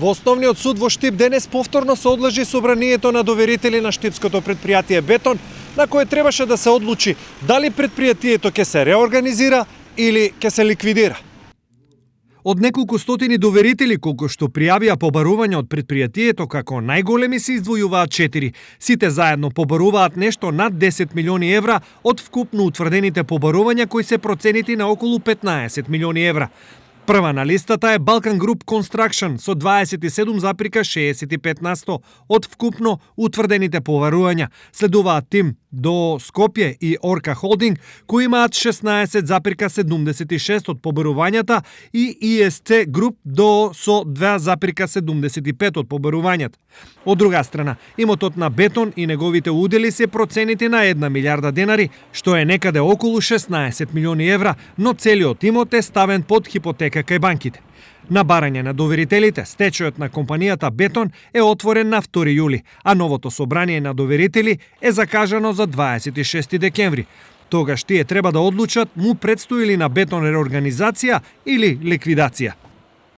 Во Основниот суд во Штип денес повторно се одлежи собранието на доверители на штипското предпријатие Бетон, на кое требаше да се одлучи дали предпријатието ќе се реорганизира или ќе се ликвидира. Од неколку стотини доверители колку што пријавија побарување од предпријатието, како најголеми се издвојуваат 4. Сите заедно побаруваат нешто над 10 милиони евра од вкупно утврдените побарувања кои се проценити на околу 15 милиони евра. Прва на листата е Balkan Group Construction со 27,65% од вкупно утврдените побарувања. Следуваат Тим до Скопје и Орка Холдинг, кои имаат 16,76% од побарувањата, и ISC Group со 2,75% од побарувањата. Од друга страна, имотот на Бетон и неговите удели се проценити на 1 милиарда денари, што е некаде околу 16 милиони евра, но целиот имот е ставен под хипотека кај банките. На барање на доверителите, стечајот на компанијата Бетон е отворен на 2 јули, а новото собрание на доверители е закажано за 26 декември. Тогаш тие треба да одлучат му предстои ли на Бетон реорганизација или ликвидација.